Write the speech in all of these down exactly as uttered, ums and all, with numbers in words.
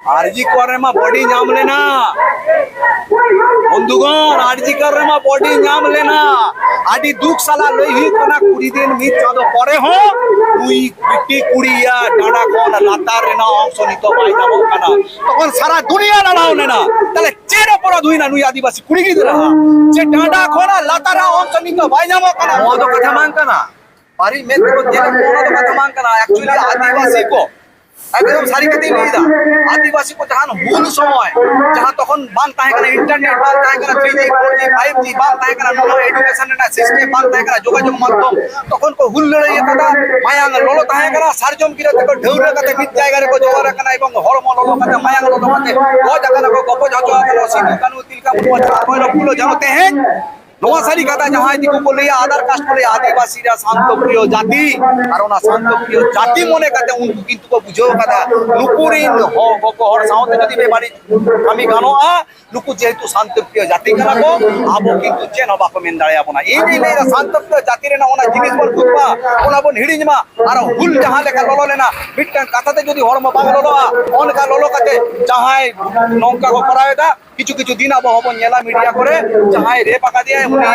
ᱟᱨ ᱡᱤ ᱠᱚᱨ ᱨᱮᱢᱟ ᱵᱚᱰᱤ ᱧᱟᱢ ᱞᱮᱱᱟ᱾ ᱵᱚᱱᱫᱷᱩᱜᱚᱬ, ᱟᱨ ᱡᱤ ᱠᱚᱨ ᱨᱮᱢᱟ ᱵᱚᱰᱤ ᱧᱟᱢ ᱞᱮᱱᱟ᱾ ᱟᱹᱰᱤ ᱫᱩᱠ ᱥᱟᱞᱟᱜ ᱞᱟᱹᱭ ᱦᱩᱭᱩᱜ ᱠᱟᱱᱟ, ᱠᱩᱲᱤ ᱫᱤᱱ, ᱢᱤᱫ ᱪᱟᱸᱫᱚ ᱯᱚᱨᱮ ᱦᱚᱸ ᱱᱩᱭ ᱵᱤᱴᱤ ᱠᱩᱲᱤᱭᱟᱜ ᱰᱟᱸᱰᱟ ᱠᱷᱚᱱ ᱞᱟᱛᱟᱨ ᱨᱮᱱᱟᱜ ᱚᱝᱥᱚ ᱱᱤᱛᱚᱜ ᱵᱟᱭ ᱧᱟᱢᱚᱜ ᱠᱟᱱᱟ᱾ ᱛᱚᱠᱷᱚᱱ ᱥᱟᱨᱟ ᱫᱩᱱᱤᱭᱟᱹ ᱞᱟᱲᱟᱣ ᱞᱮᱱᱟ᱾ ᱛᱟᱦᱞᱮ ᱪᱮᱫ ᱚᱯᱚᱨᱟᱫᱷ ᱦᱩᱭᱱᱟ ᱱᱩᱭ ᱟᱹᱫᱤᱵᱟᱹᱥᱤ ᱠᱩᱲᱤ ᱜᱤᱫᱽᱨᱟᱹ ᱦᱟᱜ, ᱡᱮ ᱰᱟᱸᱰᱟ ᱠᱷᱚᱱᱟᱜ ᱞᱟᱛᱟᱨᱟᱜ ᱚᱝᱥᱚ ᱱᱤᱛᱚᱜ ᱵᱟᱭ ᱧᱟᱢᱚᱜ ᱠᱟᱱᱟ? ᱱᱚᱣᱟ ᱫᱚ ᱠᱟᱛᱷᱟ ᱵᱟᱝ ᱠᱟᱱᱟ᱾ ᱵᱟᱹᱲᱤᱡ ᱢᱮᱫ ᱛᱮᱠᱚ ᱧᱮᱞᱮᱫ ᱠᱚ, ᱚᱱᱟ ᱫᱚ ᱠᱟᱛᱷᱟ ᱵᱟᱝ ᱠᱟᱱᱟ᱾ Actually, ᱟᱹᱫᱤᱵᱟᱹᱥᱤ ᱠᱚ, ᱮᱠᱫᱚᱢ ᱥᱟᱹᱨᱤ ᱠᱟᱛᱷᱟᱧ ᱞᱟᱹᱭᱫᱟ, ᱟᱹᱫᱤᱵᱟᱹᱥᱤ ᱠᱚ ᱡᱟᱦᱟᱱ ᱦᱩᱞ ᱥᱚᱢᱚᱭ, ᱡᱟᱦᱟᱸ ᱛᱚᱠᱷᱚᱱ ᱵᱟᱝ ᱛᱟᱦᱮᱸ ᱠᱟᱱᱟ internet, ᱵᱟᱝ ᱛᱟᱦᱮᱸ ᱠᱟᱱᱟ three G, four G, five G, ᱵᱟᱝ ᱛᱟᱦᱮᱸ ᱠᱟᱱᱟ ᱱᱩᱱᱟᱹᱜ education ᱨᱮᱱᱟᱜ system, ᱵᱟᱝ ᱛᱟᱦᱮᱸ ᱠᱟᱱᱟ ᱡᱳᱜᱟᱡᱳᱜᱽ ᱢᱟᱫᱽᱫᱷᱚᱢ, ᱛᱚᱠᱷᱚᱱ ᱠᱚ ᱦᱩᱞ ᱞᱟᱹᱲᱦᱟᱹᱭ ᱟᱠᱟᱫᱟ, ᱢᱟᱭᱟᱝ ᱞᱚᱞᱚ ᱛᱟᱦᱮᱸ ᱠᱟᱱᱟ, ᱥᱟᱨᱡᱚᱢ ᱜᱤᱨᱟᱹ ᱛᱮᱠᱚ ᱰᱷᱟᱹᱣᱨᱟᱹ ᱠᱟᱛᱮ ᱢᱤᱫ ᱡᱟᱭᱜᱟ ᱨᱮᱠᱚ ᱡᱟᱣᱨᱟ ᱠᱟᱱᱟ ᱮᱵᱚᱝ ᱦᱚᱲᱢᱚ ᱞᱚᱞᱚ ᱠᱟᱛᱮ ᱢᱟᱭᱟᱝ ᱞᱚᱞᱚ ᱠᱟᱛᱮ ᱜᱚᱡ ᱟᱠᱟᱱᱟ ᱠᱚ, ᱜᱚᱯᱚᱡ ᱦᱚᱪᱚ ᱟᱠᱟᱱᱟ ᱠᱚ ᱥᱤᱫᱩ, ᱠᱟᱹᱱᱦᱩ, ᱛᱤᱞᱠᱟᱹ ᱢᱩᱨᱢᱩ, ᱪᱟᱸᱫᱽ, ᱵᱷᱳᱭᱨᱚᱵ, ᱯᱷᱩᱞᱳ, ᱡᱷᱟᱱᱳ᱾ ᱛᱮᱦᱮᱧ ᱱᱚᱣᱟ ᱥᱟᱹᱨᱤ ᱠᱟᱛᱷᱟ, ᱡᱟᱦᱟᱸᱭ ᱫᱤᱠᱩ ᱠᱚ ᱞᱟᱹᱭᱟ other caste ᱠᱚ ᱞᱟᱹᱭᱟ ᱟᱹᱫᱤᱵᱟᱹᱥᱤ ᱨᱮ ᱥᱟᱱᱛᱚ ᱯᱨᱤᱭᱚ ᱡᱟᱹᱛᱤ, ᱟᱨ ᱚᱱᱟ ᱥᱟᱱᱛᱚ ᱯᱨᱤᱭᱚ ᱡᱟᱹᱛᱤ ᱢᱚᱱᱮ ᱠᱟᱛᱮ ᱩᱱᱠᱩ ᱠᱤᱱᱛᱩ ᱠᱚ ᱵᱩᱡᱷᱟᱹᱣ ᱠᱟᱫᱟ ᱱᱩᱠᱩ ᱨᱤᱱ ᱦᱚ-, ᱜᱚᱜᱚ ᱦᱚᱲ ᱥᱟᱶᱛᱮ ᱡᱩᱫᱤ ᱵᱮᱵᱟᱹᱲᱤᱡ ᱠᱟᱹᱢᱤ ᱜᱟᱱᱚᱜᱼᱟ, ᱱᱩᱠᱩ ᱡᱮᱦᱮᱛᱩ ᱥᱟᱱᱛᱚ ᱯᱨᱤᱭᱚ ᱡᱟᱹᱛᱤ ᱠᱟᱱᱟ ᱠᱚ, ᱟᱵᱚ ᱠᱤᱱᱛᱩ ᱪᱮᱫ ᱦᱚᱸ ᱵᱟᱠᱚ ᱢᱮᱱ ᱫᱟᱲᱮᱭᱟᱵᱚᱱᱟ᱾ ᱤᱧ ᱫᱩᱧ ᱞᱟᱹᱭᱫᱟ ᱥᱟᱱᱛᱚ ᱯᱨᱤᱭᱚ ᱡᱟᱹᱛᱤ ᱨᱮᱱᱟᱜ ᱚᱱᱟ ᱡᱤᱱᱤᱥ ᱵᱚᱱ ᱵᱩᱡᱽ ᱢᱟ, ᱚᱱᱟ ᱵᱚᱱ ᱦᱤᱲᱤᱧ ᱢᱟ᱾ ᱟᱨ ᱦᱩᱞ ᱡᱟᱦᱟᱸ ᱞᱮᱠᱟ ᱞᱚᱞᱚ ᱞᱮᱱᱟ, ᱢᱤᱫᱴᱟᱝ ᱠᱟᱛᱷᱟ ᱛᱮ ᱡᱩᱫᱤ ᱦᱚᱲᱢᱚ ᱵᱟᱝ ᱞᱚᱞᱚᱜᱼᱟ, ᱚᱱᱠᱟ ᱞᱚᱞᱚ ᱠᱟᱛᱮ ᱡᱟᱦᱟᱸᱭ ᱱᱚᱝᱠᱟ ᱠᱚ ᱠᱚᱨᱟᱣ ᱮᱫᱟ, ᱠᱤᱪᱷᱩ ᱠᱤᱪᱷᱩ ᱫᱤᱱ ᱟᱵᱚ ᱦᱚᱸᱵᱚᱱ ᱧᱮᱞᱟ media ᱠᱚᱨᱮ, ᱡᱟᱦᱟᱸᱭ rape ᱟᱠᱟᱫᱮᱭᱟᱭ ᱩᱱᱤ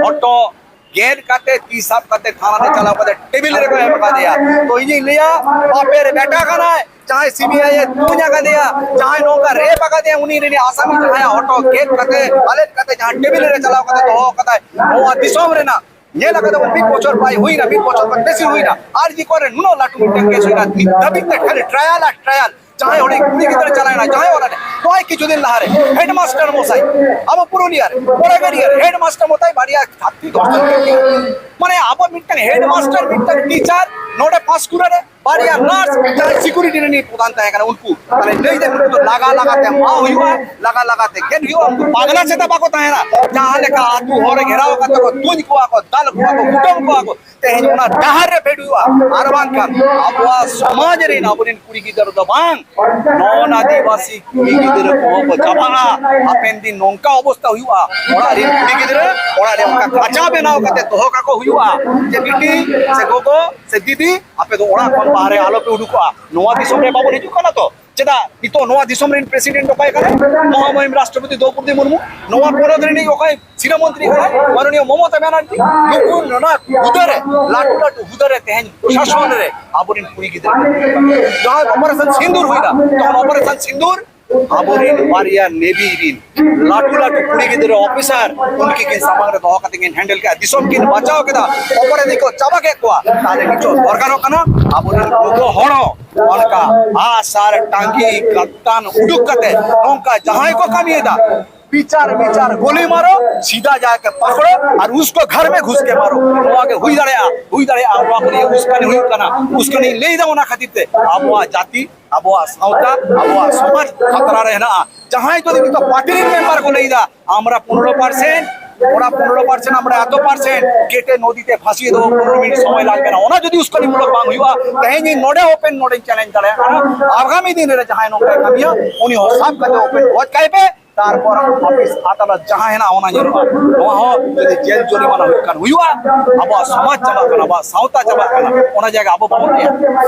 ᱦᱚᱴᱚᱜ ᱜᱮᱫ ᱠᱟᱛᱮ ᱛᱤ ᱥᱟᱵ ᱠᱟᱛᱮ ᱛᱷᱟᱱᱟ ᱨᱮ ᱪᱟᱞᱟᱣ ᱠᱟᱛᱮ table ᱨᱮᱠᱚ ᱮᱢ ᱟᱠᱟᱫᱮᱭᱟ᱾ ᱛᱚ ᱤᱧᱤᱧ ᱞᱟᱹᱭᱟ, ᱵᱟᱯᱮᱨ ᱵᱮᱴᱟ ᱠᱟᱱᱟᱭ, ᱡᱟᱦᱟᱸᱭ CBI ᱮ ᱛᱩᱧ ᱟᱠᱟᱫᱮᱭᱟ, ᱡᱟᱦᱟᱸᱭ ᱱᱚᱝᱠᱟ rape ᱟᱠᱟᱫᱮᱭᱟ, ᱩᱱᱤ ᱨᱤᱱᱤᱡ ᱟᱥᱟᱢᱤ ᱡᱟᱦᱟᱸᱭᱟᱜ ᱦᱚᱴᱚᱜ ᱜᱮᱫ ᱠᱟᱛᱮ ᱟᱞᱮᱫ ᱠᱟᱛᱮ ᱡᱟᱦᱟᱸ table ᱨᱮ ᱪᱟᱞᱟᱣ ᱠᱟᱛᱮ ᱫᱚᱦᱚ ᱟᱠᱟᱫᱟᱭ, ᱱᱚᱣᱟ ᱫᱤᱥᱚᱢ ᱨᱮᱱᱟᱜ ᱧᱮᱞ ᱟᱠᱟᱫᱟ ᱵᱚᱱ, ᱢᱤᱫ ᱵᱚᱪᱷᱚᱨ ᱵᱟᱭ ᱦᱩᱭᱱᱟ, ᱢᱤᱫ ᱵᱚᱪᱷᱚᱨ ᱠᱷᱚᱱ ᱵᱮᱥᱤ ᱦᱩᱭᱱᱟ᱾ ᱟᱨ ᱡᱤ ᱠᱚᱨᱮ ᱱᱩᱱᱟᱹᱜ ᱞᱟᱹᱴᱩ ᱢᱤᱫᱴᱟᱝ case ᱦᱩᱭᱱᱟ, ᱱᱤᱛ ᱫᱷᱟᱹᱵᱤᱡ ᱛᱮ ᱠᱷᱟᱹᱞᱤ trial ᱟᱨ trial᱾ ᱡᱟᱦᱟᱸᱭ ᱚᱸᱰᱮ ᱠᱩᱲᱤ ᱜᱤᱫᱽᱨᱟᱹ ᱪᱟᱞᱟᱣ ᱮᱱᱟ, ᱡᱟᱦᱟᱸᱭ ᱚᱲᱟᱜ ᱨᱮ, ᱱᱚᱜᱼᱚᱭ ᱠᱤᱪᱷᱩ ᱫᱤᱱ ᱞᱟᱦᱟᱨᱮ headmaster ᱢᱚᱥᱟᱭ, ᱟᱵᱚ ᱯᱩᱨᱩᱞᱤᱭᱟᱹ ᱨᱮ, ᱠᱚᱲᱟᱜᱟᱹᱲᱤᱭᱟᱹ ᱨᱮ headmaster ᱢᱚᱥᱟᱭ ᱵᱟᱨᱭᱟ ᱪᱷᱟᱛᱨᱤ ᱫᱷᱚᱨᱥᱚᱱ ᱠᱮᱫ ᱠᱤᱱᱟ᱾ ᱢᱟᱱᱮ ᱟᱵᱚ ᱢᱤᱫᱴᱟᱝ headmaster, ᱢᱤᱫᱴᱟᱝ teacher, ᱱᱚᱰᱮ ᱯᱟᱸᱥᱠᱩᱲᱟ ᱨᱮ ᱵᱟᱨᱭᱟ nurse, ᱡᱟᱦᱟᱸᱭ security ᱨᱤᱱᱤᱡ ᱯᱨᱚᱫᱷᱟᱱ ᱛᱟᱦᱮᱸ ᱠᱟᱱᱟ, ᱩᱱᱠᱩ ᱢᱟᱱᱮ ᱞᱟᱹᱭ ᱫᱟ ᱱᱩᱠᱩ ᱫᱚ ᱞᱟᱜᱟ ᱞᱟᱜᱟ ᱛᱮ ᱢᱟᱜ ᱦᱩᱭᱩᱜᱼᱟ, ᱞᱟᱜᱟ ᱞᱟᱜᱟ ᱛᱮ ᱜᱮᱫ ᱦᱩᱭᱩᱜᱼᱟ, ᱩᱱᱠᱩ ᱯᱟᱜᱽᱞᱟ ᱪᱮᱛᱟ ᱵᱟᱠᱚ ᱛᱟᱦᱮᱱᱟ᱾ ᱡᱟᱦᱟᱸ ᱞᱮᱠᱟ ᱟᱹᱛᱩ ᱦᱚᱲ ᱜᱷᱮᱨᱟᱣ ᱠᱟᱛᱮ ᱠᱚ ᱛᱩᱧ ᱠᱚᱣᱟ ᱠᱚ, ᱫᱟᱞ ᱠᱚᱣᱟ ᱠᱚ, ᱠᱩᱴᱟᱹᱢ ᱠᱚᱣᱟ ᱠᱚ, ᱛᱮᱦᱮᱧ ᱚᱱᱟ ᱰᱟᱦᱟᱨ ᱨᱮ ᱯᱷᱮᱰ ᱦᱩᱭᱩᱜᱼᱟ᱾ ᱟᱨ ᱵᱟᱝᱠᱷᱟᱱ ᱟᱵᱚᱣᱟᱜ ᱥᱚᱢᱟᱡᱽ ᱨᱮᱱ ᱟᱵᱚᱨᱮᱱ ᱠᱩᱲᱤ ᱜᱤᱫᱽᱨᱟᱹ ᱫᱚ ᱵᱟᱝ, ᱱᱚᱜᱼᱚ ᱱᱟ ᱟᱹᱫᱤᱵᱟᱹᱥᱤ ᱠᱩᱲᱤ ᱜᱤᱫᱽᱨᱟᱹ ᱠᱚᱦᱚᱸ ᱠᱚ ᱪᱟᱵᱟᱜᱼᱟ᱾ ᱦᱟᱯᱮᱱ ᱫᱤᱱ ᱱᱚᱝᱠᱟ ᱚᱵᱚᱥᱛᱟ ᱦᱩᱭᱩᱜᱼᱟ, ᱚᱲᱟᱜ ᱨᱮᱱ ᱠᱩᱲᱤ ᱜᱤᱫᱽᱨᱟᱹ ᱚᱲᱟᱜ ᱨᱮ ᱚᱱᱠᱟ ᱠᱟᱪᱟ ᱵᱮᱱᱟᱣ ᱠᱟᱛᱮ ᱫᱚᱦᱚ ᱠᱟᱠᱚ ᱦᱩᱭᱩᱜᱼᱟ ᱡᱮ, "ᱵᱤᱴᱤ ᱥᱮ ᱜᱚᱜᱚ ᱥᱮ ᱫᱤᱫᱤ, ᱟᱯᱮ ᱫᱚ ᱚᱲᱟᱜ ᱠᱷᱚᱱ ᱵᱟᱦᱨᱮ ᱟᱞᱚᱯᱮ ᱩᱰᱩᱠᱚᱜᱼᱟ᱾" ᱱᱚᱣᱟ ᱫᱤᱥᱚᱢ ᱨᱮ ᱵᱟᱵᱚᱱ ᱦᱤᱡᱩᱜ ᱠᱟᱱᱟ ᱛᱚ? ᱪᱮᱫᱟᱜ ᱱᱤᱛᱚᱜ ᱱᱚᱣᱟ ᱫᱤᱥᱚᱢ ᱨᱮᱱ ᱯᱨᱮᱥᱤᱰᱮᱱᱴ ᱚᱠᱚᱭ ᱠᱟᱱᱟᱭ? ᱢᱚᱦᱟᱢᱚᱦᱤᱢ ᱨᱟᱥᱴᱨᱚᱯᱚᱛᱤ ᱫᱨᱚᱣᱯᱚᱫᱤ ᱢᱩᱨᱢᱩ᱾ ᱱᱚᱣᱟ ᱯᱚᱱᱚᱛ ᱨᱤᱱᱤᱡ ᱚᱠᱚᱭ ᱥᱤᱨᱟᱹ ᱢᱚᱱᱛᱨᱤ ᱠᱟᱱᱟᱭ? ᱢᱟᱱᱚᱱᱤᱭᱚ ᱢᱚᱢᱚᱛᱟ ᱵᱟᱱᱟᱨᱡᱤ᱾ ᱱᱩᱠᱩ ᱱᱚᱣᱟ ᱦᱩᱫᱟᱹ ᱨᱮ, ᱞᱟᱹᱴᱩ ᱞᱟᱹᱴᱩ ᱦᱩᱫᱟᱹ ᱨᱮ ᱛᱮᱦᱮᱧ ᱯᱨᱚᱥᱟᱥᱚᱱ ᱨᱮ ᱟᱵᱚᱨᱮᱱ ᱠᱩᱲᱤ ᱜᱤᱫᱽᱨᱟᱹ ᱠᱚ ᱠᱟᱹᱢᱤ ᱠᱟᱱᱟ᱾ ᱡᱟᱦᱟᱸ ᱚᱯᱟᱨᱮᱥᱚᱱ ᱥᱤᱸᱫᱩᱨ ᱦᱩᱭᱱᱟ, ᱛᱚᱠᱷᱚᱱ ᱚᱯᱟᱨᱮᱥᱚᱱ ᱥᱤᱸᱫᱩᱨ ᱟᱵᱚᱨᱮᱱ ᱵᱟᱨᱭᱟ ᱱᱮᱵᱤ ᱨᱤᱱ ᱞᱟᱹᱴᱩ ᱞᱟᱹᱴᱩ ᱠᱩᱲᱤ ᱜᱤᱫᱽᱨᱟᱹ ᱚᱯᱷᱤᱥᱟᱨ ᱩᱱᱠᱤᱱ ᱥᱟᱢᱟᱝ ᱨᱮ ᱫᱚᱦᱚ ᱠᱟᱛᱮ ᱠᱤᱱ ᱦᱮᱱᱰᱮᱞ ᱠᱮᱫᱟ, ᱫᱤᱥᱚᱢ ᱠᱤᱱ ᱵᱟᱸᱪᱟᱣ ᱠᱮᱫᱟ, ᱚᱯᱚᱨᱟᱫᱷᱤ ᱠᱚ ᱪᱟᱵᱟ ᱠᱮᱫ ᱠᱚᱣᱟ᱾ ᱛᱟᱦᱞᱮ ᱱᱤᱛᱚᱜ ᱫᱚᱨᱠᱟᱨᱚᱜ ᱠᱟᱱᱟ ᱟᱵᱚᱨᱮᱱ ᱜᱚᱜᱚ ᱦᱚᱲ ᱦᱚᱸ ᱚᱱᱠᱟ ᱟᱜᱼᱥᱟᱨ ᱴᱟᱸᱜᱤ ᱠᱟᱯᱛᱟᱱ ᱩᱰᱩᱠ ᱠᱟᱛᱮ ᱱᱚᱝᱠᱟ ᱡᱟᱦᱟᱸᱭ ᱠᱚ ᱠᱟᱹᱢᱤᱭᱮᱫᱟ, ᱵᱤᱪᱟᱨ ᱵᱤᱪᱟᱨ ᱜᱩᱞᱤ ᱢᱟᱨᱚ, ᱥᱤᱫᱷᱟ ᱡᱟᱠᱮ ᱯᱟᱠᱲᱚ ᱟᱨ ᱩᱥᱠᱚ ᱜᱷᱟᱨ ᱢᱮ ᱜᱷᱩᱥ ᱠᱮ ᱢᱟᱨᱚ᱾ ᱱᱚᱣᱟ ᱜᱮ ᱦᱩᱭ ᱫᱟᱲᱮᱭᱟᱜᱼᱟ, ᱦᱩᱭ ᱫᱟᱲᱮᱭᱟᱜᱼᱟ᱾ ᱱᱚᱣᱟ ᱠᱚ ᱱᱤᱭᱮ ᱩᱥᱠᱟᱹᱱᱤ ᱦᱩᱭᱩᱜ ᱠᱟᱱᱟ, ᱩᱥᱠᱟᱹᱱᱤᱧ ᱞᱟᱹᱭ ᱮᱫᱟ ᱚᱱᱟ ᱠᱷᱟᱹᱛᱤᱨ ᱛᱮ ᱟᱵᱚᱣᱟᱜ ᱡᱟᱹᱛᱤ, ᱟᱵᱚᱣᱟᱜ ᱥᱟᱶᱛᱟ, ᱟᱵᱚᱣᱟᱜ ᱥᱚᱢᱟᱡᱽ ᱠᱷᱟᱛᱨᱟ ᱨᱮ ᱦᱮᱱᱟᱜᱼᱟ᱾ ᱡᱟᱦᱟᱸᱭ ᱡᱩᱫᱤ ᱱᱤᱛᱚᱜ ᱯᱟᱨᱴᱤ ᱨᱮᱱ ᱢᱮᱢᱵᱟᱨ ᱠᱚ ᱞᱟᱹᱭ ᱮᱫᱟ, আমরা পনেরো পার্সেন্ট, ওরা পনেরো পার্সেন্ট, আমরা এত পার্সেন্ট, কেটে নদীতে ভাসিয়ে দেবো, পনেরো মিনিট সময় লাগবে না, ᱚᱱᱟ ᱡᱩᱫᱤ ᱩᱥᱠᱟᱹᱱᱤ ᱢᱩᱞᱚᱠ ᱵᱟᱝ ᱦᱩᱭᱩᱜᱼᱟ, ᱛᱮᱦᱮᱧ ᱤᱧ ᱱᱚᱰᱮ ᱳᱯᱮᱱ ᱱᱚᱰᱮᱧ ᱪᱮᱞᱮᱧᱡᱽ ᱫᱟᱲᱮᱭᱟᱜ ᱠᱟᱱᱟ, ᱟᱜᱟᱢᱤ ᱫᱤᱱ ᱨᱮ ᱡᱟᱦᱟᱸᱭ ᱱᱚᱝᱠᱟᱭ ᱠᱟᱹᱢᱤᱭᱟ, ᱩᱱᱤ ᱦᱚᱸ ᱥᱟᱵ ᱠᱟᱛᱮ ᱳᱯᱮᱱ ᱜᱚᱡ ᱠᱟᱭ ᱯᱮ᱾ ᱛᱟᱨᱯᱚᱨ ᱚᱯᱷᱤᱥ ᱟᱫᱟᱞᱚᱛ ᱡᱟᱦᱟᱸ ᱦᱮᱱᱟᱜ ᱚᱱᱟ ᱧᱮᱞᱚᱜᱼᱟ᱾ ᱱᱚᱣᱟ ᱦᱚᱸ ᱡᱩᱫᱤ ᱡᱮᱞ ᱡᱚᱨᱤᱢᱟᱱᱟ ᱦᱩᱭᱩᱜ ᱠᱷᱟᱱ ᱦᱩᱭᱩᱜᱼᱟ᱾ ᱟᱵᱚᱣᱟᱜ ᱥᱚᱢᱟᱡᱽ ᱪᱟᱵᱟᱜ ᱠᱟᱱᱟ, ᱟᱵᱚᱣᱟᱜ ᱥᱟᱶᱛᱟ ᱪᱟᱵᱟᱜ ᱠᱟᱱᱟ, ᱚᱱᱟ ᱡᱟᱭᱜᱟ ᱟᱵᱚ ᱵᱟᱵᱚᱱ ᱧᱮᱞ᱾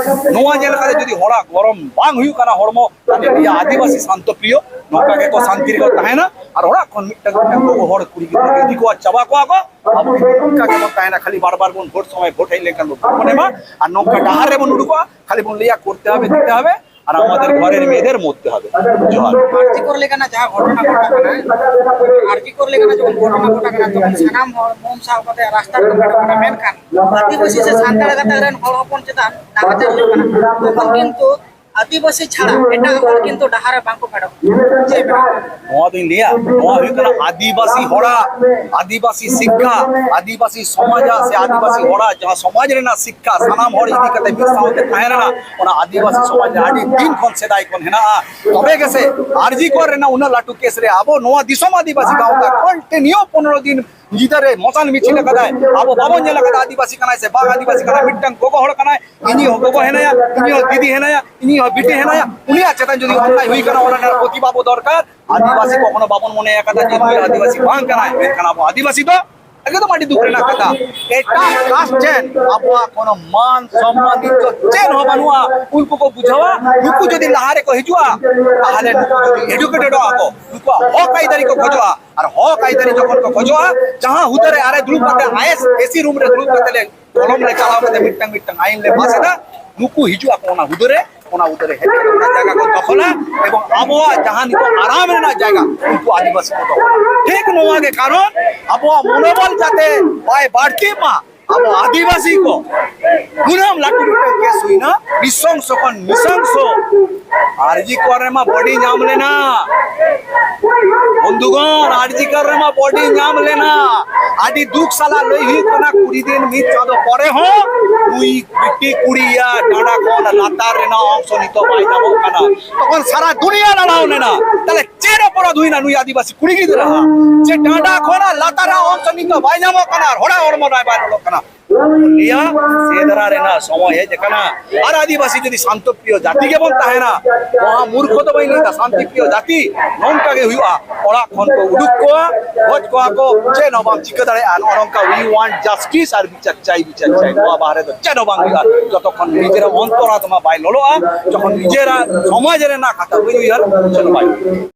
ᱱᱚᱣᱟ ᱧᱮᱞ ᱠᱟᱛᱮ ᱡᱩᱫᱤ ᱦᱚᱲᱟᱜ ᱜᱚᱨᱚᱢ ᱵᱟᱝ ᱦᱩᱭᱩᱜ ᱠᱟᱱᱟ, ᱦᱚᱲᱢᱚ ᱛᱟᱦᱞᱮ ᱱᱤᱭᱟᱹ ᱟᱹᱫᱤᱵᱟᱹᱥᱤ ᱥᱟᱱᱛᱚ ᱯᱨᱤᱭᱚ ᱱᱚᱝᱠᱟ ᱜᱮᱠᱚ ᱥᱟᱱᱛᱤ ᱨᱮᱠᱚ ᱛᱟᱦᱮᱱᱟ᱾ ᱟᱨ ᱚᱲᱟᱜ ᱠᱷᱚᱱ ᱢᱤᱫᱴᱟᱝ ᱢᱤᱫᱴᱟᱝ ᱜᱚᱜᱚ ᱦᱚᱲ ᱠᱩᱲᱤ ᱜᱤᱫᱽᱨᱟᱹ ᱠᱚ ᱤᱫᱤ ᱠᱚᱣᱟ, ᱪᱟᱵᱟ ᱠᱚᱣᱟ ᱠᱚ᱾ ᱟᱵᱚ ᱠᱤᱱᱛᱩ ᱱᱚᱝᱠᱟ ᱜᱮᱵᱚᱱ ᱛᱟᱦᱮᱱᱟ, ᱠᱷᱟᱹᱞᱤ ᱵᱟᱨ ᱵᱟᱨ ᱵᱚᱱ ᱵᱷᱳᱴ ᱥᱚᱢᱚᱭ ᱵᱷᱳᱴ ᱦᱮᱡ ᱞᱮᱱᱠᱷᱟᱱ ᱵᱚᱱ ᱵᱷᱳᱴ ᱵᱚᱱ ᱮᱢᱟ, ᱟᱨ ᱱᱚᱝᱠᱟ ᱰᱟᱦᱟᱨ ᱨᱮᱵᱚᱱ ᱩᱰᱩᱠᱚᱜᱼᱟ, ᱠᱷᱟᱹᱞᱤ ᱵᱚᱱ ᱞᱟᱹᱭᱟ ᱠᱚᱨᱛᱮ ᱦᱚᱵᱮ, ᱫᱤᱛᱮ ᱦᱚᱵᱮ᱾ ᱟᱨ ᱟᱢᱟᱫᱮᱨ ᱜᱷᱚᱨᱮᱨ ᱢᱮᱭᱮᱫᱮᱨ ᱢᱚᱨᱛᱮ ᱦᱚᱵᱮ᱾ ᱡᱚᱦᱟᱨ᱾ ᱟᱨ ᱡᱤ ᱠᱚᱨ ᱞᱮᱠᱟᱱᱟᱜ ᱡᱟᱦᱟᱸ ᱜᱷᱚᱴᱚᱱᱟ ᱜᱷᱚᱴᱟᱜ ᱠᱟᱱᱟ, ᱟᱨ ᱡᱤ ᱠᱚᱨ ᱞᱮᱠᱟᱱᱟᱜ ᱡᱚᱠᱷᱚᱱ ᱜᱷᱚᱴᱚᱱᱟ ᱜᱷᱚᱴᱟᱜ ᱠᱟᱱᱟ, ᱛᱚᱠᱷᱚᱱ ᱥᱟᱱᱟᱢ ᱦᱚᱲ ᱢᱚᱢ ᱥᱟᱶ ᱠᱟᱛᱮ ᱨᱟᱥᱛᱟ ᱨᱮᱠᱚ ᱩᱰᱩᱠ ᱠᱟᱱᱟ, ᱢᱮᱱᱠᱷᱟᱱ ᱟᱹᱫᱤᱵᱟᱹᱥᱤ ᱥᱮ ᱥᱟᱱᱛᱟᱲ ᱜᱟᱛᱟᱠ ᱨᱮᱱ ᱦᱚᱲ ᱦᱚᱯᱚᱱ ᱪᱮᱛᱟᱱ ᱱᱟᱦᱟᱪᱟᱨ ᱦᱩᱭᱩᱜ ᱠᱟᱱᱟ, ᱛᱚᱠᱷᱚᱱ ᱠᱤᱱᱛᱩ ᱟᱹᱫᱤᱵᱟᱹᱥᱤ ᱪᱷᱟᱲᱟ ᱮᱴᱟᱜ ᱦᱚᱲ ᱠᱤᱱᱛᱩ ᱰᱟᱦᱟᱨ ᱨᱮ ᱵᱟᱝᱠᱚ ᱯᱷᱮᱰᱚᱜ ᱠᱟᱱᱟ᱾ ᱪᱮᱫ ᱵᱮᱱ ᱱᱚᱣᱟ ᱫᱚᱧ ᱞᱟᱹᱭᱟ, ᱱᱚᱣᱟ ᱦᱩᱭᱩᱜ ᱠᱟᱱᱟ ᱟᱹᱫᱤᱵᱟᱹᱥᱤ ᱦᱚᱲᱟᱜ, ᱟᱹᱫᱤᱵᱟᱹᱥᱤ ᱥᱤᱠᱠᱷᱟ, ᱟᱹᱫᱤᱵᱟᱹᱥᱤ ᱥᱚᱢᱟᱡᱽ ᱥᱮ ᱟᱹᱫᱤᱵᱟᱹᱥᱤ ᱦᱚᱲᱟᱜ ᱡᱟᱦᱟᱸ ᱥᱚᱢᱟᱡᱽ ᱨᱮᱱᱟᱜ ᱥᱤᱠᱠᱷᱟ, ᱥᱟᱱᱟᱢ ᱦᱚᱲ ᱤᱫᱤ ᱠᱟᱛᱮ ᱢᱤᱫ ᱥᱟᱶᱛᱮ ᱛᱟᱦᱮᱸ ᱨᱮᱱᱟᱜ, ᱚᱱᱟ ᱟᱹᱫᱤᱵᱟᱹᱥᱤ ᱥᱚᱢᱟᱡᱽ ᱨᱮ ᱟᱹᱰᱤ ᱫᱤᱱ ᱠᱷᱚᱱ ᱥᱮᱫᱟᱭ ᱠᱷᱚᱱ ᱦᱮᱱᱟᱜᱼᱟ᱾ ᱛᱚᱵᱮ ᱜᱮᱥᱮ ᱟᱨ ᱡᱤ ᱠᱚᱨ ᱨᱮᱱᱟᱜ ᱩᱱᱟᱹᱜ ᱞᱟᱹᱴᱩ ᱠᱮᱥ ᱨᱮ ᱟᱵᱚ ᱱᱚᱣᱟ ᱫᱤᱥᱚᱢ ᱟᱹᱫᱤᱵᱟᱹᱥᱤ ᱜᱟᱶᱛᱟ ᱠᱚᱱᱴᱤᱱᱤᱭᱩ ᱯᱚᱱᱨᱚ ᱫᱤᱱ ᱧᱤᱫᱟᱹ ᱨᱮ ᱢᱚᱥᱟᱞ ᱢᱤᱪᱷᱤᱞ ᱟᱠᱟᱫᱟᱭ᱾ ᱟᱵᱚ ᱵᱟᱵᱚᱱ ᱧᱮᱞ ᱟᱠᱟᱫᱟ ᱟᱹᱫᱤᱵᱟᱹᱥᱤ ᱠᱟᱱᱟᱭ ᱥᱮ ᱵᱟᱝ ᱟᱹᱫᱤᱵᱟᱹᱥᱤ ᱠᱟᱱᱟᱭ, ᱢᱤᱫᱴᱟᱝ ᱜᱚᱜᱚ ᱦᱚᱲ ᱠᱟᱱᱟᱭ, ᱤᱧᱤᱡ ᱦᱚᱸ ᱜᱚᱜᱚ ᱦᱮᱱᱟᱭᱟ, ᱤᱧᱤᱡ ᱦᱚᱸ ᱫᱤᱫᱤ ᱦᱮᱱᱟᱭᱟ, ᱤᱧᱤᱡ ᱦᱚᱸ ᱵᱤᱴᱤ ᱦᱮᱱᱟᱭᱟ, ᱩᱱᱤᱭᱟᱜ ᱪᱮᱛᱟᱱ ᱡᱩᱫᱤ ᱚᱱᱱᱟᱭ ᱦᱩᱭ ᱠᱟᱱᱟ, ᱚᱱᱟ ᱨᱮᱱᱟᱜ ᱯᱨᱚᱛᱤᱵᱟᱫ ᱫᱚᱨᱠᱟᱨ᱾ ᱟᱹᱫᱤᱵᱟᱹᱥᱤ ᱠᱚ ᱠᱚᱠᱷᱚᱱᱳ ᱵᱟᱵᱚᱱ ᱢᱚᱱᱮ ᱟᱠᱟᱫᱟ ᱡᱮ ᱱᱩᱭ ᱟᱹᱫᱤᱵᱟᱹᱥᱤ ᱵᱟᱝ ᱠᱟᱱᱟᱭ, ᱢᱮᱱᱠᱷᱟᱱ ᱟᱵᱚ ᱟᱹᱫᱤᱵᱟᱹᱥᱤ ᱫᱚ ᱮᱠᱫᱚᱢ ᱟᱹᱰᱤ ᱫᱩᱠ ᱨᱮᱱᱟᱜ ᱠᱟᱛᱷᱟ᱾ ᱮᱴᱟᱜ ᱠᱟᱥᱴ ᱴᱷᱮᱱ ᱟᱵᱚᱣᱟᱜ ᱠᱳᱱᱳ ᱢᱟᱱ ᱥᱚᱢᱢᱟᱱ ᱤᱡᱡᱚᱛ ᱪᱮᱫ ᱦᱚᱸ ᱵᱟᱹᱱᱩᱜᱼᱟ᱾ ᱩᱱᱠᱩ ᱠᱚ ᱵᱩᱡᱷᱟᱹᱣᱟ, ᱱᱩᱠᱩ ᱡᱩᱫᱤ ᱞᱟᱦᱟ ᱨᱮᱠᱚ ᱦᱤᱡᱩᱜᱼᱟ, ᱛᱟᱦᱚᱞᱮ ᱱᱩᱠᱩ ᱡᱩᱫᱤ ᱮᱰᱩᱠᱮᱴᱮᱰᱚᱜᱼᱟ ᱠᱚ, ᱱᱩᱠᱩᱣᱟᱜ ᱦᱚᱠ ᱟᱹᱭᱫᱟᱹᱨᱤ ᱠᱚ ᱠᱷᱚᱡᱚᱜᱼᱟ᱾ ᱟᱨ ᱦᱚᱠ ᱟᱹᱭᱫᱟᱹᱨᱤ ᱡᱚᱠᱷᱚᱱ ᱠᱚ ᱠᱷᱚᱡᱚᱜᱼᱟ, ᱡᱟᱦᱟᱸ ᱦᱩᱫᱟᱹ ᱨᱮ ᱟᱨᱮ ᱫᱩᱲᱩᱵ ᱠᱟᱛᱮ, ᱟᱭᱮᱥ ᱮᱥᱤ ᱨᱩᱢ ᱨᱮ ᱫᱩᱲᱩᱵ ᱠᱟᱛᱮ ᱞᱮ ᱠᱚᱞᱚᱢ ᱞᱮ ᱪᱟᱞᱟᱣ ᱠᱟᱛᱮ ᱢᱤᱫᱴᱟᱝ ᱢᱤᱫᱴᱟᱝ ᱟᱭᱤᱱ ᱞᱮ ᱯᱟᱥ ᱮᱫᱟ, ᱱᱩᱠᱩ ᱦᱤᱡᱩᱜ ᱟᱠᱚ ᱚᱱᱟ ᱦᱩᱫᱟᱹ ᱨᱮ, ᱚᱱᱟ ᱦᱩᱫᱟᱹ ᱨᱮ ᱦᱮᱡ ᱠᱟᱛᱮ ᱚᱱᱟ ᱡᱟᱭᱜᱟ ᱠᱚ ᱫᱚᱠᱷᱚᱞᱟ ᱮᱵᱚᱝ ᱟᱵᱚᱣᱟᱜ ᱡᱟᱦᱟᱸ ᱱᱤᱛᱚᱜ ᱟᱨᱟᱢ ᱨᱮᱱᱟᱜ ᱡᱟᱭᱜᱟ ᱩᱱᱠᱩ ᱟᱹᱫᱤᱵᱟᱹᱥᱤ ᱠᱚ ᱫᱚᱠᱷᱚᱞᱟ᱾ ᱴᱷᱤᱠ ᱱᱚᱣᱟ ᱜᱮ ᱠᱟᱨᱚᱱ, ᱟᱵᱚᱣᱟᱜ ᱢᱚᱱᱳᱵᱚᱞ ᱡᱟᱛᱮ ᱵᱟᱭ ᱵᱟᱹᱲᱛᱤᱜ ᱢᱟ, ᱟᱵᱚ ᱟᱹᱫᱤᱵᱟᱹᱥᱤ ᱠᱚ ᱱᱩᱱᱟᱹᱜ ᱞᱟᱹᱴᱩ ᱢᱤᱫᱴᱟᱝ ᱠᱮᱥ ᱦᱩᱭᱱᱟ, ᱱᱤᱥᱚᱝᱥᱚ ᱠᱷᱚᱱ ᱱᱤᱥᱚᱝᱥᱚ᱾ ᱟᱨᱡᱤ ᱠᱚᱨ ᱨᱮᱢᱟ ᱵᱚᱰᱤ ᱧᱟᱢ ᱞᱮᱱᱟ, ᱵᱚᱱᱫᱷᱩᱜᱚᱬ, ᱟᱨᱡᱤ ᱠᱚᱨ ᱨᱮᱢᱟ ᱵᱚᱰᱤ ᱧᱟᱢ ᱞᱮᱱᱟ᱾ ᱟᱹᱰᱤ ᱫᱩᱠ ᱥᱟᱞᱟᱜ ᱞᱟᱹᱭ ᱦᱩᱭᱩᱜ ᱠᱟᱱᱟ, ᱠᱩᱲᱤ ᱫᱤᱱ ᱢᱤᱫ ᱪᱟᱸᱫᱚ ᱯᱚᱨᱮ ᱦᱚᱸ ᱱᱩᱭ ᱵᱤᱴᱤ ᱠᱩᱲᱤᱭᱟᱜ ᱰᱟᱸᱰᱟ ᱠᱷᱚᱱ ᱞᱟᱛᱟᱨ ᱨᱮᱱᱟᱜ ᱚᱝᱥᱚ ᱱᱤᱛᱚᱜ ᱵᱟᱭ ᱧᱟᱢᱚᱜ ᱠᱟᱱᱟ᱾ ᱛᱚᱠᱷᱚᱱ ᱥᱟᱨᱟ ᱫᱩᱱᱤᱭᱟᱹ ᱞᱟᱲᱟᱣ ᱞᱮᱱᱟ, ᱛᱟᱦᱞᱮ ᱪᱮᱫ ᱚᱯᱚᱨᱟᱫᱷ ᱦᱩᱭᱱᱟ ᱱᱩᱭ ᱟᱹᱫᱤᱵᱟᱹᱥᱤ ᱠᱩᱲᱤ ᱜᱤᱫᱽᱨᱟᱹ ᱦᱟᱜ? ᱪᱮᱫ ᱰᱟᱸᱰᱟ ᱠᱷᱚᱱᱟᱜ ᱞᱟᱛᱟᱨ ᱨᱮᱱᱟᱜ ᱚᱝᱥᱚ ᱱᱤᱛᱚᱜ ᱵᱟᱭ ᱧᱟᱢᱚᱜ ᱠᱟᱱᱟ ᱟᱨ ᱦᱚᱲᱟᱜ ᱦᱚᱲᱢᱚ ᱨᱮ ᱵᱟᱭ ᱵᱚᱞᱚᱜ ᱠᱟᱱᱟ? ᱞᱟᱹᱭᱟ, ᱥᱮᱫᱽᱨᱟ ᱨᱮᱱᱟᱜ ᱥᱚᱢᱚᱭ ᱦᱮᱡ ᱟᱠᱟᱱᱟ᱾ ᱟᱨ ᱟᱹᱫᱤᱵᱟᱹᱥᱤ ᱡᱩᱫᱤ ᱥᱟᱱᱛᱚ ᱯᱨᱤᱭᱚ ᱡᱟᱹᱛᱤ ᱜᱮᱵᱚᱱ ᱛᱟᱦᱮᱱᱟ, ᱢᱚᱦᱟ ᱢᱩᱨᱠᱷᱚ ᱫᱚ ᱵᱟᱹᱧ ᱞᱟᱹᱭᱫᱟ, ᱥᱟᱱᱛᱤ ᱯᱨᱤᱭᱚ ᱡᱟᱹᱛᱤ ᱱᱚᱝᱠᱟ ᱜᱮ ᱦᱩᱭᱩᱜᱼᱟ᱾ ᱚᱲᱟᱜ ᱠᱷᱚᱱ ᱠᱚ ᱩᱰᱩᱠ ᱠᱚᱣᱟ, ᱜᱚᱡ ᱠᱚᱣᱟ ᱠᱚ, ᱪᱮᱫ ᱦᱚᱸ ᱵᱟᱢ ᱪᱤᱠᱟᱹ ᱫᱟᱲᱮᱭᱟᱜᱼᱟ᱾ ᱱᱚᱜᱼᱚ ᱱᱚᱝᱠᱟ we want justice ᱟᱨ ᱵᱤᱪᱟᱨ ᱪᱟᱭ, ᱵᱤᱪᱟᱨ ᱪᱟᱭ, ᱱᱚᱣᱟ ᱵᱟᱦᱨᱮ ᱫᱚ ᱪᱮᱫ ᱦᱚᱸ ᱵᱟᱝ ᱦᱩᱭᱩᱜᱼᱟ᱾ ᱡᱚᱛᱚᱠᱷᱚᱱ ᱱᱤᱡᱮᱨᱟᱜ ᱚᱱᱛᱚᱨ ᱟᱛᱢᱟ ᱵᱟᱭ ᱞᱚᱞᱚᱜᱼᱟ, ᱡᱚᱠᱷᱚᱱ ᱱᱤᱡᱮᱨᱟᱜ ᱥᱚᱢᱟᱡᱽ ᱨᱮᱱᱟᱜ ᱠᱟᱛᱷᱟ ᱵᱟᱹᱧ ᱩᱭᱦᱟᱹᱨ, ᱪᱮᱫ ᱦᱚᱸ ᱵᱟᱭ ᱦᱩᱭᱩᱜᱼᱟ᱾